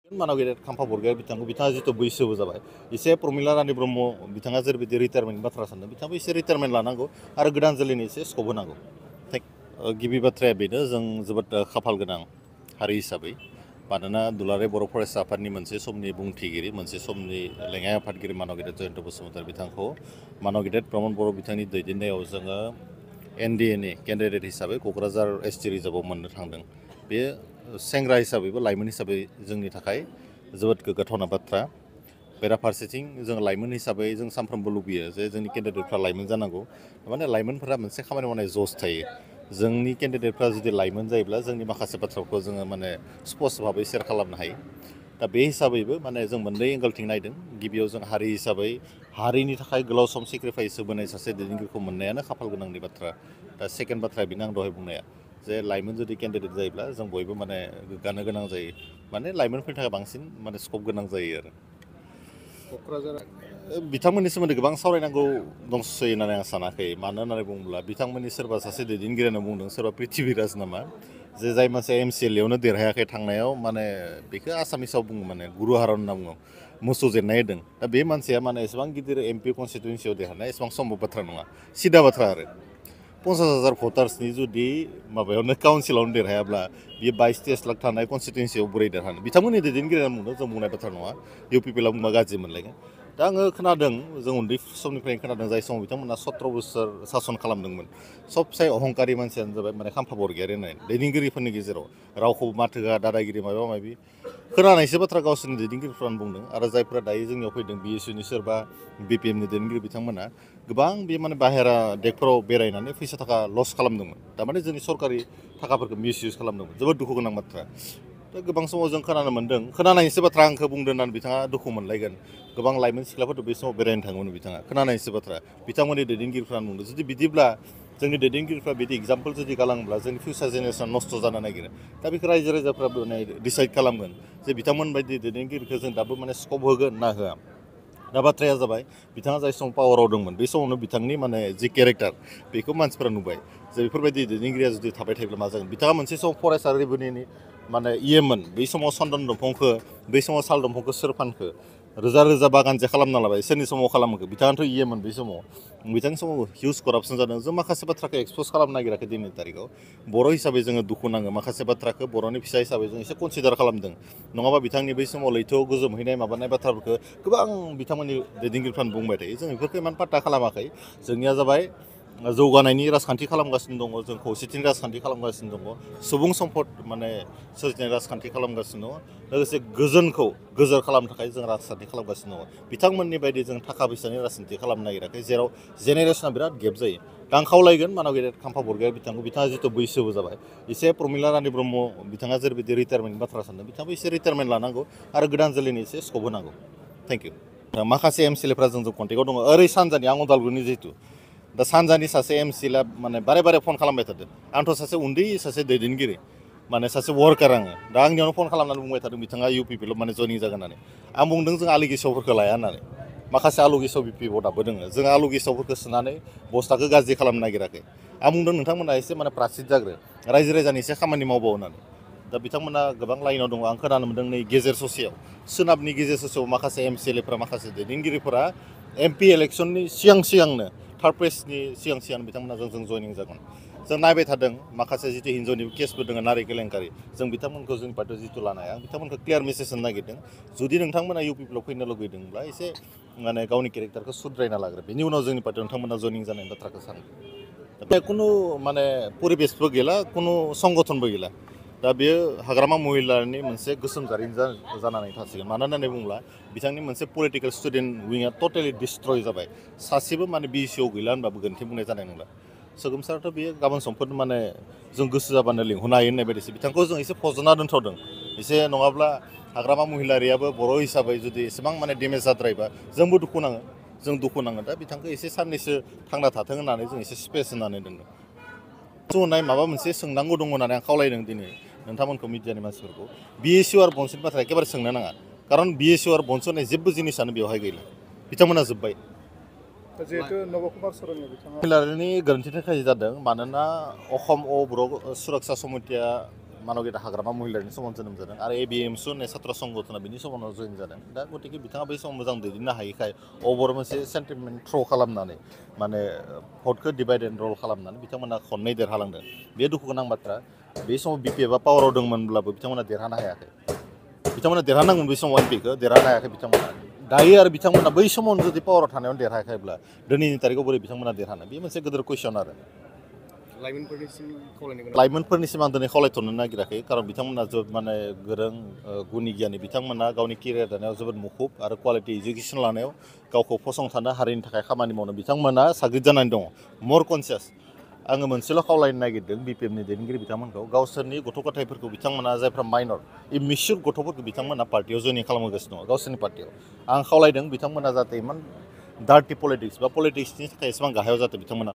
मानाव गेदेर खाम्फा बरग'या बिथाङा जितु बैसोबो जाबाय एसे प्रमिला रानी ब्रह्म बिथाङा जेरैबायदि रिटायारमेन्टनि बाथ्रा सानदों बिथाङाबो एसे रिटायारमेन्ट लानांगौ आरो गोदान जोलैनि एसे स्कप होनांगौ। गिबि बाथ्राया बेनो जों जोबोद खाफाल गोनां हारि हिसाबै मानोना दुलाराय बर' फरायसा आफादनि मोनसे समनि बुंथिगिरि मोनसे समनि लेङाइ आफादगिरि मानाव गेदेर जयन्त बसुमतारी बिथांखौ मानाव गेदेर प्रमद बर' बिथांनि दैदेननायाव जोङो एनडिएनि केन्डिडेट हिसाबै क'क्राझार एसटि रिजार्भआव मोननो थांदों। बे सेंग्रा हिसाबैबो लाइमोन हिसाबै जोंनि थाखाय जोबोद गोग्गाथावना बाथ्रा। बेराफारसेथिं जों लाइमोन हिसाबै जों सानफ्रोमबो लुबैयो जे जोंनि केन्डिडेटफ्रा लाइमोन जानांगौ। माने लाइमोनफोरा मोनसे खामानि मावनाय जस थायो। जोंनि केन्डिडेटफ्रा जुदि लाइमोन जायोब्ला जोंनि माखासे बाथ्राखौ जोङो माने स्पष्ट भाबै शेयार खालामनो हायो। दा बे हिसाबैबो माने जों मोननै एंगलथिं नायदों। गिबियाव जों हारि हिसाबै हारिनि थाखाय गोलाव सम सेक्रिफाइस होबोनाय सासे दैदेनगिरिखौ मोननायानो खाफाल गोनांनि बाथ्रा। दा सेकेन्ड बाथ्राया बेनो आं दहाय बुंनाया जे लाइमोन जुदि केन्डिडेट जायोब्ला जों बयबो माने गोग्गानो गोनां जायो। माने लाइमोनफोरनि थाखाय बांसिन माने स्कप गोनां जायो आरो। क'क्राझार बिथांमोननि सोमोन्दै गोबां सावरायनांगौ दंसै होननानै आं सानाखै। मानो होननानै बुङोब्ला बिथांमोननि सोरबा सासे दैदेनगिरियानो बुंदों सोरबा पृथ्वीराज नामा जे जाय मानसिया MCLA देरहायाखै थांनायाव माने बेखौ आसामिसाव बुङो माने गुरुहारन होनना बुङो मोसौ जेननाय होदों। दा बे मानसिया माने एसेबां गिदिर MP कनस्टिटुवेन्सियाव देरहानाया एसेबां सम्भब बाथ्रा नङा सिदा बाथ्रा आरो 50,000 भटार्सनि जुदि माबायावनो काउन्सिलावनो देरहायाब्ला बियो 22-23 लाख थानाय कनस्टिटुवेन्सियाव बोरै देरहानो बिथांमोननि दैदेनगिरिया बुंदों जों बुंनाय बाथ्रा नङा UPPLआ बुंबा गाज्रि मोनलायगोन। दा आङो खोनादों जों उन्दै समनिफ्रायनो खोनादों जाय समाव बिथांमोना 17 बोसोर सासन खालामदोंमोन सबसे अहंकारि मानसियानो जाबाय माने खाम्फा बरग'यारि होननाय दैदेनगिरिफोरनि गेजेराव रावखौबो माथो होआ दादागिरि माबा माबि खोनानायसो बाथ्रा गावसोरनि दैदेनगिरिफ्रानो बुंदों। आरो जायफ्रा दायो जोंनियाव फैदों BSUनि सोरबा BPMनि दैदेनगिरि बिथांमोना गोबां बे माने बाहेरा देशफोराव बेरायनानै फैसा थाखा लस खालामदोंमोन। थारमाने जोंनि सरकारि थाखाफोरखौ मिसइउज खालामदोंमोन जोबोद दुखु गोनां बाथ्रा। दा गोबां समाव जों खोनानो मोन्दों खोनानायसो बाथ्रा आंखौ बुंदों होननानै बिथाङा दुखु मोनलायगोन। गोबां लाइमोन सिख्लाफोरथ' बे समाव बेरायनो थाङोमोन बिथाङा खोनानायसो बाथ्रा बिथांमोननि दैदेनगिरिफ्रा बुंदों जुदि बिदिब्ला जोंनि दैदेनगिरिफ्रा बिदि एग्जाम्पल जुदि गालाङोब्ला जोंनि फिउचार जेनेरेसन नस्थ' जानो नागिरो। दा बेखौ रायजो राजाफ्रा माने डिसाइड खालामगोन जे बिथांमोन बायदि दैदेनगिरिखौ जों दाबो माने स्कप होगोन ना होआ। दा बाथ्राया जाबाय बिथाङा जाय समाव पावाराव दंमोन बे समावनो बिथांनि माने जि केरेक्टार बेखौ मानसिफ्रा नुबाय जे बेफोरबायदि दैदेनगिरिया जुदि थाबाय थायोब्ला मा जागोन। बिथाङा मोनसे समाव फरायसा रेभिनिउनि माने इएमोन बै समाव चन्दन दंफांखौ बै समाव साल दंफांखौ सोर फानखो रोजा रोजा बागानजे खालामना लाबाय सोरनि समाव खालामखो बिथाङाथ' इएमोन बै समाव बिथांनि समाव हिउज करापसन जादों। जों माखासे बाथ्राखौ एक्सप'ज खालामनो नागिराखै दिनैनि तारिखाव बर' हिसाबै जोङो दुखु नाङो माखासे बाथ्राखौ बर'नि फिसा हिसाबै जों एसे कनसिडार खालामदों। नङाबा बिथांनि बै समाव लैथोआव गोजोमहैनाय माबानाय बाथ्राफोरखौ गोबां बिथांमोननि दैदेनगिरिफ्रानो बुंबाय थायो जों बेफोरखौ इमान पात्ता खालामाखै। जोंनिया जाबाय जौगानायनि राजखान्थि खालामगासिनो दङ जों खौसेथिनि राजखान्थि खालामगासिनो दङ सुबुं सम्पद माने सोरजिनाय राजखान्थि खालामगासिनो दङ लोगोसे गोजोनखौ गोजोर खालामनो थाखाय जों राजखान्थि खालामगासिनो दङ। बिथांमोननि बायदि जों थाखा फैसानि राजखान्थि खालामनो नागिराखै जेराव जेनेरेसना बिराद गेप जायो। दा आं खावलायगोन मानाव गेदेर खाम्फा बरग'या बिथाङा जितु बैसोबो जाबाय एसे प्रमिला रानी ब्रह्म बिथाङा जेरैबायदि रिटायारमेन्टनि बाथ्रा सानदों बिथाङाबो एसे रिटायारमेन्ट लानांगौ आरो गोदान जोलैनि एसे स्कप होनांगौ। Thank you. माखासे MCLAफ्रा जोंजों कन्टेक्टआव दङ ओरै सानजानि आं उदालगुरिनि जिहेतु दा सानजानि सासे MCLA माने बारे बारे फन खालामबाय थादों। आंथ' सासे उन्दै सासे दैदेनगिरि माने सासे वार्कार आङो दा आंनियावनो फन खालामनानै बुंबाय थादों बिथाङा UPPL माने जयनिं जागोन होननानै। आं बुंदों जों आलु गेसावफोरखौ लाया होननानै माखासे आलु गेसाव BPO दाबो दङ जों आलु गेसावफोरखौ सोनानै बस्थाखौ गाज्रि खालामनो नागिराखै। आं बुंदों नोंथांमोना एसे माने प्रासिद जाग्रो रायजो राजानि एसे खामानि मावबाव होननानै। दा बिथांमोना गोबां लाइनाव दङ आं खोनानो मोन्दों नै गेजेर ससेयाव सोनाबनि गेजेर ससेयाव माखासे MCLAफ्रा माखासे दैदेनगिरिफोरा MP इलेक्सननि सिगांनो थार्ड प्लेसनि सिगां बिथांमोना जों जयनिं जागोन। जों नायबाय थादों माखासे जितु हिन्जावनि केसबो दङ नारि केलेंकारि जों बिथांमोनखौ जोंनि पार्टियाव जितु लानो हाया बिथांमोनखौ क्लियार मेसेज होनो नागिरदों जुदि नोंथांमोना UPPLआव फैनो लुगैदोंब्ला एसे माने गावनि केरेक्टारखौ सुद्रायना लाग्रो बेनि उनाव जोंनि पार्टियाव नोंथांमोना जयनिं जानायनि बाथ्राखौ सानो। दा खुनु माने परिबेसबो गैला खुनु संगठनबो गैला। दा बेयो हाग्रामा महिलारिनि मोनसे गोसोम जारिमिन जानानै थासिगोन। मानो होननानै बुङोब्ला बिथांनि मोनसे पलिटिकेल स्टुडेन्ट विंआ टटेलि डिस्ट्रय जाबाय सासेबो माने BSUआव गैला होनबाबो गोरोन्थि बुंनाय जानाय नंला। सोगोमसारथ' बेयो गाबोन समफोर माने जों गोसो जाबानो लिंहरनो हायो होननाय बायदिसो बिथांखौ जों एसे फज'ना दोनथ'दों एसे नङाब्ला हाग्रामा महिलारियाबो बर' हिसाबै जुदि एसेबां माने डेमेज जाद्रायबा जोंबो दुखु नाङो जों दुखु नाङो। दा बिथांखौ एसे साननैसो थांना थाथों होननानै जों एसे स्पेस होनानै दोनदों। होननाय माबा मोनसे सोंनांगौ दङ होननानै आं खावलायदों दिनै नोंथांमोनखौ मिडियानि मानसिफोरखौ BSU आरो बनस'नि बाथ्रा एखेबारे सोंनो नाङा खारन BSU आरो बनस' होननाय जेबो जिनिसानो बेवहाय गैला बिथांमोना जोब्बाय। जिहेतु नबकुमार सरननि बिथाङा महिलारिनि गोरोन्थिनि थाखाय जादों मानोना अ बर' सुरक्षा समितिया मानबगेटा हाग्रामा महिलानि समाव जोनोम जादों आरो एबिएमसु होननाय छात्र संगठना बिनि समावनो जयन जादों दा गतिके बिथाङा बै समाव मोजां दैदेननो हायैखाय अबर मोनसे सेन्टिमेन्ट थ्र' खालामनानै माने भटखौ डिभाइड एन्ड रल खालामनानै बिथांमोना खननै देरहालांदों बे दुखु गोनां बाथ्रा बे समाव बिपिएफआ पावाराव दंमोनब्लाबो बिथांमोना देरहानो हायाखै बिथांमोना देरहानांगौमोन बै समाव एमपिखौ देरहानो हायाखै बिथांमोना दायो आरो बिथांमोना बै समावनो जुदि पावाराव थानायावनो देरहायाखैब्ला दिनैनि तारिखाव बोरै बिथांमोना देरहानो बे मोनसे गिदिर कुइसन आरो लाइमोनफोरनिसिम आं दिनै खावलायथ'नो नागिराखै खारन बिथांमोना माने गोरों गुनि गियानि बिथांमोना गावनि केरियार दानायाव जोबोद मुखुब आरो क्वालिटि इडुकेसन लानायाव गावखौ फसंथानो हारिनि थाखाय खामानि मावनो बिथांमोना साग्रिद जानानै दङ मर कनसियास आङो मोनसेल' खावलायनो नागिरदों बिपिएफनि दैदेनगिरि बिथांमोनखौ गावसोरनि गथ' गथायफोरखौ बिथांमोना जायफ्रा माइनर इमिस्युर गथ'फोरखौ बिथांमोना पार्टियाव जयनिं खालामगासिनो दङ गावसोरनि पार्टियाव आं खावलायदों बिथांमोना जाहाथे इमान डार्टि पलिटिक्स बा पलिटिक्सनि थाखाय एसेबां गाहायाव जाहाथे बिथांमोना